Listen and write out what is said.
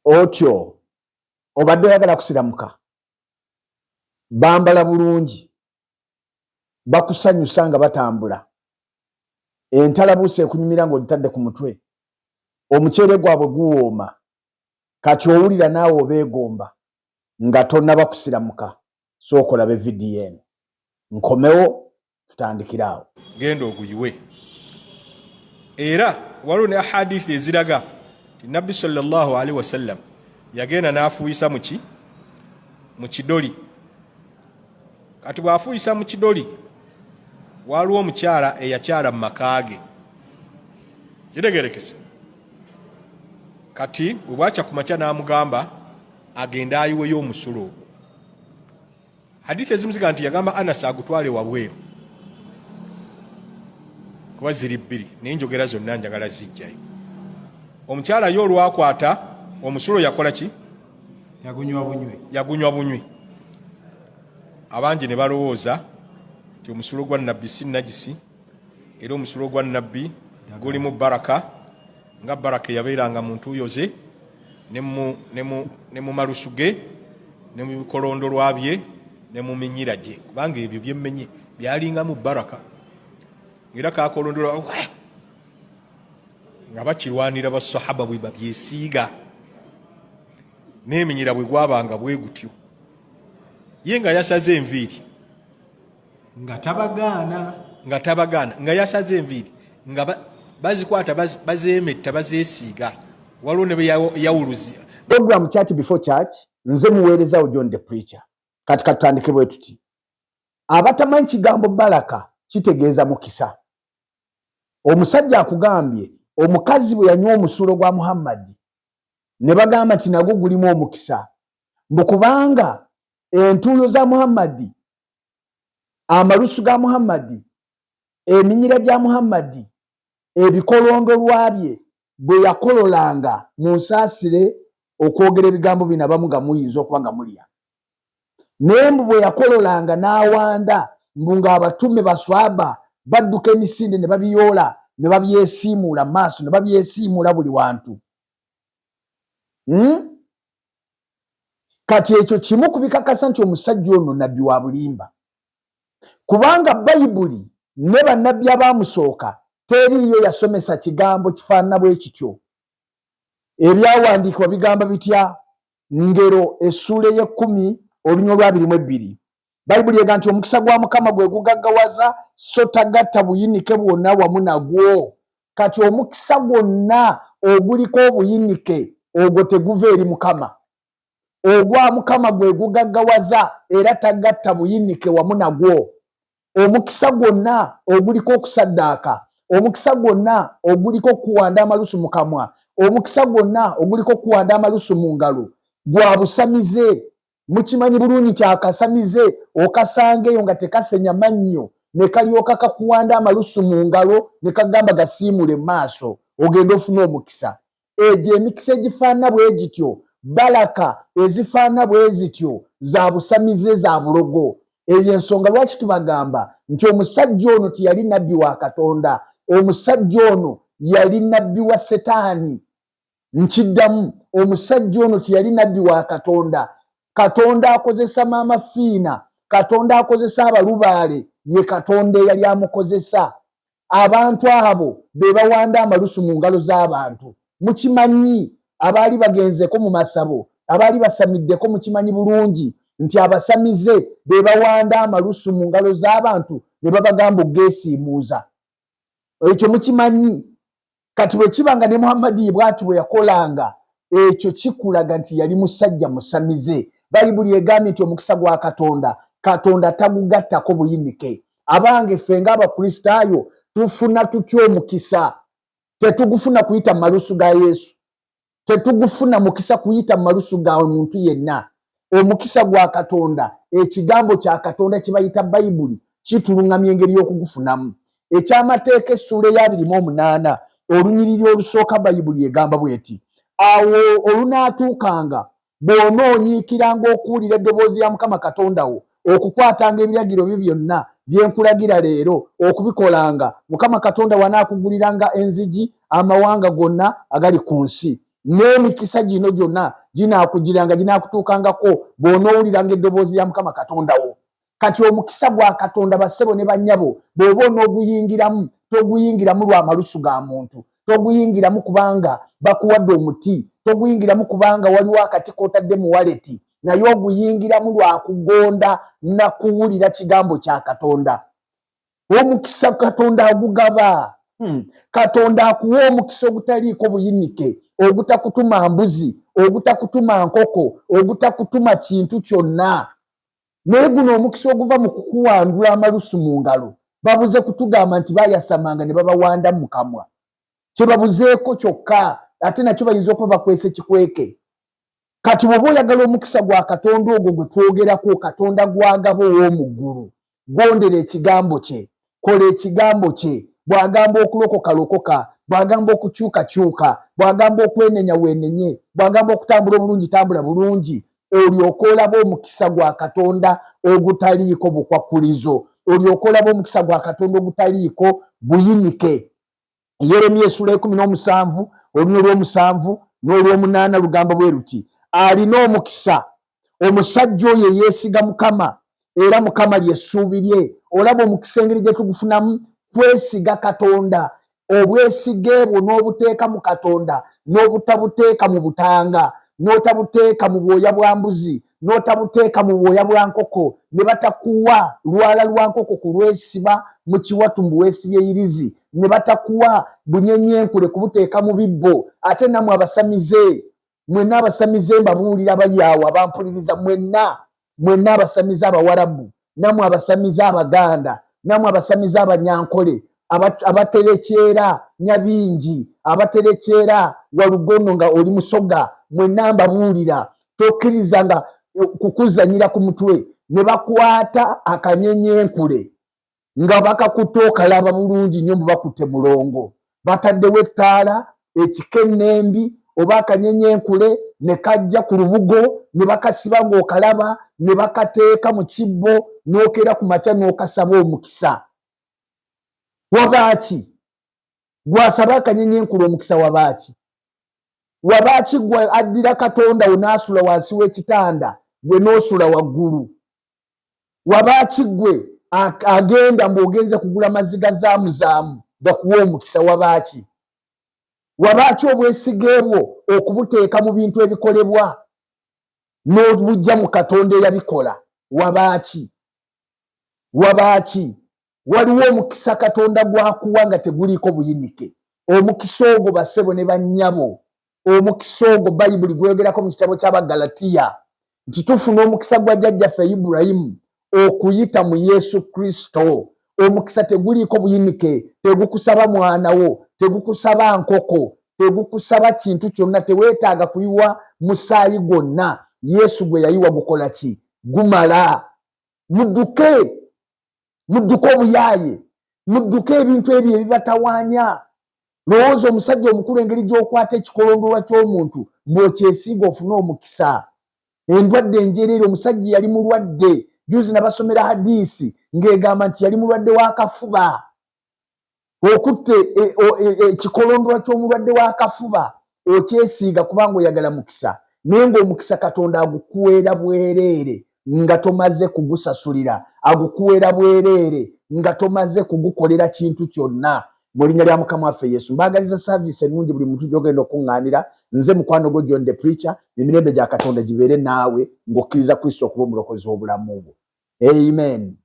Otyo obadde oyagala kusiramuka, bambala bulungi, bakusanyusa nga batambula, entalabuusi ekunyumira ng'ogitadde ku mutwe, omuceere gwabwe guwooma, kati owulira naawe obeegomba nga tonnaba kusiramuka. Sooka olabe vidiyo eno, nkomewo tutandikire awo. Genda oguyiwe. Era waliwo ne ahadithi eziraga nti Nabbi sallallahu alaihi wasallam yagenda n'afuuyisa muki mu kidoli. Kati bw'afuuyisa mu kidoli, waliwo omukyala eyakyala mu maka ge, kitegerekese. Kati bwe bwakya ku makya n'amugamba agende ayiweyo omusulo ogwo. Hadithi ezimu ziga nti yagamba Anas agutwale wabweru, kuba ziri bbiri, naye njogera zonna njagala zijjayo. Omukyala ye olwakwata omusulo yakola ki? Yagunywa bunywi. Yagunywa bunywi. Abangi ne balowooza nti omusulo gwa Nabbi si nagisi, era omusulo gwa Nabbi gulimu baraka, nga baraka eyabeeranga mu ntuuyo ze ne mu malusu ge ne mu bikolondolwa bye ne mu minyira gye, kubanga ebyo byemmenye byalingamu baraka. Era kakolondolwa nga bakirwanira basahaba bwe babyesiiga n'eminyira bwe gwabanga bwe gutyo, ye nga yasaze enviiri nga tabagaana, nga tabagaana, nga yasaze enviiri nga bazikwata bazeemetta bazeesiiga. Waliwo ne beyawuluzi. Program Church Before Church, nze muweerezawo John the Preacher. Kati katutandike bwe tuti. Abatamanyi kigambo baraka kitegeeza mukisa. Omusajja akugambye omukazi bwe yanywa omusulo gwa Muhammadi ne bagamba nti nagwo gulimu omukisa, mbu kubanga entuuyo za Muhammadi, amalusu ga Muhammadi, eminyira gya Muhammadi, ebikolondolwa bye bwe yakololanga. Mu nsaasire okwogera ebigambo bino, abamu nga muyinza okuba nga mulya, naye mbu bwe yakololanga n'awanda, mbu ng'abatume baswaba badduka emisinde ne babiyoola ne babyesiimuula maaso ne babyesiimuula buli wantu. Kati ekyo kimu ku bikakasa nti omusajja ono nabbi wa bulimba, kubanga Bayibuli ne bannabbi abaamusooka teriiyo yasomesa kigambo kifaanana bwe kityo. Ebyawandiikibwa bigamba bitya? Ngero essuula ey'ekkumi olunya olwabiri mu ebbiri, Bayibuli ega nti omukisa gwa Mukama gwe gugaggawaza, so tagatta buyinike bwonna wamu nagwo. Kati omukisa gwonna oguliko obuyinike ogwo teguva eri Mukama. Ogwa Mukama gwe gugaggawaza era tagatta buyinike wamu nagwo. Omukisa gwonna oguliko okusaddaaka, omukisa gwonna oguliko okuwanda amalusu mu kamwa, omukisa gwonna oguliko okuwanda amalusu mu ngalo gwa busamize. Mukimanyi bulungi nti akasamize okasanga eyo nga tekasenya mannyo ne kalyoka kakuwanda amalusu mu ngalo ne kagamba gasiimule mu maaso ogende ofune omukisa. Egyo emikisa egifaanana bwe gityo, balaka ezifaanana bwe zityo, za busamize, za bulogo. Eyo ensonga lwaki tubagamba nti omusajja ono teyali nabbi wa Katonda, omusajja ono yali nabbi wa Setaani. Nkiddamu, omusajja ono teyali nabbi wa Katonda. Katonda akozesa Maama Fiina, Katonda akozesa abalubaale, ye Katonda eyali amukozesa. Abantu abo be bawanda amalusu mu ngalo z'abantu. Mukimanyi, abaali bagenzeko mu masabo, abaali basamiddeko, mukimanyi bulungi nti abasamize be bawanda amalusu mu ngalo z'abantu ne babagamba okugeesiimuuza. Ekyo mukimanyi. Kati bwe kiba nga ne Muhammadi bw'ati bwe yakolanga, ekyo kikulaga nti yali musajja musamize. Bayibuli egambye nti omukisa gwa Katonda, Katonda tagugattako buyinike. Abange, ffe ng'Abakristaayo tufuna tutya omukisa? Tetugufuna kuyita mu malusu ga Yesu. Tetugufuna mukisa kuyita mu malusu ga muntu yenna. Omukisa gwa Katonda, ekigambo kya Katonda kye bayita Bayibuli, kitulungamya engeri y'okugufunamu. Ekyamateeka essuula ey'abiri mu omunaana olunyiriri olusooka, Bayibuli egamba bw'eti: Awo olunaatuukanga bw'onoonyiikiranga okuwulira eddoboozi lya Mukama Katonda wo, okukwatanga ebiragiro bye byonna bye nkulagira leero okubikolanga, Mukama Katonda wo anaakuguliranga enzigi amawanga gonna agali ku nsi. N'emikisa gino gyonna ginaakugiranga, ginaakutuukangako bw'onoowuliranga eddoboozi lya Mukama Katonda wo. Kati omukisa gwa Katonda, bassebo ne bannyabo, bw'oba onooguyingiramu, toguyingiramu lwa malusu ga muntu, toguyingiramu kubanga bakuwadde omuti, toguyingiramu kubanga waliwo akati k'otadde mu waleti, naye oguyingiramu lwa kugonda na kuwulira kigambo kya Katonda. Omukisa Katonda agugaba. Katonda akuwa omukisa ogutaliiko buyinike, ogutakutuma mbuzi, ogutakutuma nkoko, ogutakutuma kintu kyonna. Naye guno omukisa oguva mu kukuwandula amalusu mu ngalo, babuze kutugamba nti bayasamanga ne babawanda mu kamwa. Kye babuzeeko kyokka, ate nakyo bayinza okuba bakwese kikweke. Kati bw'oba oyagala omukisa gwa Katonda ogwo gwe twogerako, Katonda gw'agaba ow'omu ggulu, gondera ekigambo kye, kola ekigambo kye. Bw'agamba okulokoka, lokoka. Bw'agamba okukyuka, kyuka. Bw'agamba okwenenya, weenenye. Bw'agamba okutambula obulungi, tambula bulungi. Olyoke olabe omukisa gwa Katonda ogutaliiko bukwakkulizo. Olyoke olabe omukisa gwa Katonda ogutaliiko buyinike. Yeremiya essuula 17 oluny olw'omusanvu n'olw'omunaana lugamba bwe luti, alina omukisa omusajja oyo eyeesiga Mukama, era Mukama ly'essuubi lye. Olaba omukisa engeri gye tugufunamu? Kwesiga Katonda. Obwesige bwo n'obuteeka mu Katonda, n'obutabuteeka mu butanga, n'otabuteeka mu bwoya bwa mbuzi, n'otabuteeka mu bwoya bwa nkoko, ne batakuwa lwala lwa nkoko kulwesiba mu kiwatu mbu weesibye yirizi, ne batakuwa bunyenyenkule kubuteeka mu bibbo. Ate namwe abasamize mwenna, abasamize mbabuulira, abali awo abampuliriza mwenna, mwenna abasamize Abawarabu, namwe abasamize Abaganda, namwe abasamize Abanyankole, abaterekyera Nyabingi, abaterekyera Walugono nga oli Musoga, mwenna mbabuulira, tokkiriza nga kukuzanyira ku mutwe ne bakwata akanyenyenkule nga bakakutte okalaba bulungi nnyo mbu bakutte mulongo, bataddewo ettaala ekika ennembi oba akanyenyenkule ne kajja ku lubugo ne bakasiba ng'okalaba ne bakateeka mu kibbo n'okeera ku makya n'okasaba omukisa. Wabaaki gwasaba akanyenyenkule omukisa? Wabaaki? Wabaaki gwe addira Katonda wo n'asula wansi w'ekitanda gwe n'osula waggulu? Wabaaki gwe agenda mbu ogenze kugula mazzi ga zaamuzaamu gakuwa omukisa? Wabaaki? Wabaaki obwesige bwo okubuteeka mu bintu ebikolebwa n'obujja mu Katonda eyabikola? Wabaaki? Wabaaki? Waliwo omukisa Katonda gw'akuwa nga teguliiko buyinike. Omukisa ogwo, bassebo ne bannyabo, omukisa ogwo Bayibuli gweyogerako mu kitabo ky'Abagalatiya nti tufuna omukisa gwa jjajjaffe Ibulayimu okuyita mu Yesu Kristo. Omukisa teguliiko buyinike, tegukusaba mwana wo, tegukusaba nkoko, tegukusaba kintu kyonna, teweetaaga kuyiwa musaayi gwonna. Yesu gwe yayiwa gukola ki? Gumala. Mudduke, mudduke obuyaaye, mudduke ebintu ebyo ebibatawaanya. Lowooza omusajja omukulu engeri gy'okwata ekikolondolwa ky'omuntu mbw'okyesiiga ofune omukisa. Endwadde enjereere, omusajja yali mulwadde. Juzi nabasomera hadiisi ng'egamba nti yali mulwadde wa kafuba. Okutte ekikolondolwa ky'omulwadde wa kafuba okyesiiga kubanga oyagala mukisa, naye ng'omukisa Katonda agukuweera bwereere nga tomaze kugusasulira, agukuweera bwereere nga tomaze kugukolera kintu kyonna. Mu linnya lya Mukama waffe Yesu, mbaagaliza saaviisi ennungi buli muntu gy'ogenda okuŋŋaanira. Nze mukwano gwo John the Preacher. Emirembe gya Katonda gibeere naawe ng'okkiriza Kristo okuba omulokozi w'obulamu bwo. Amen.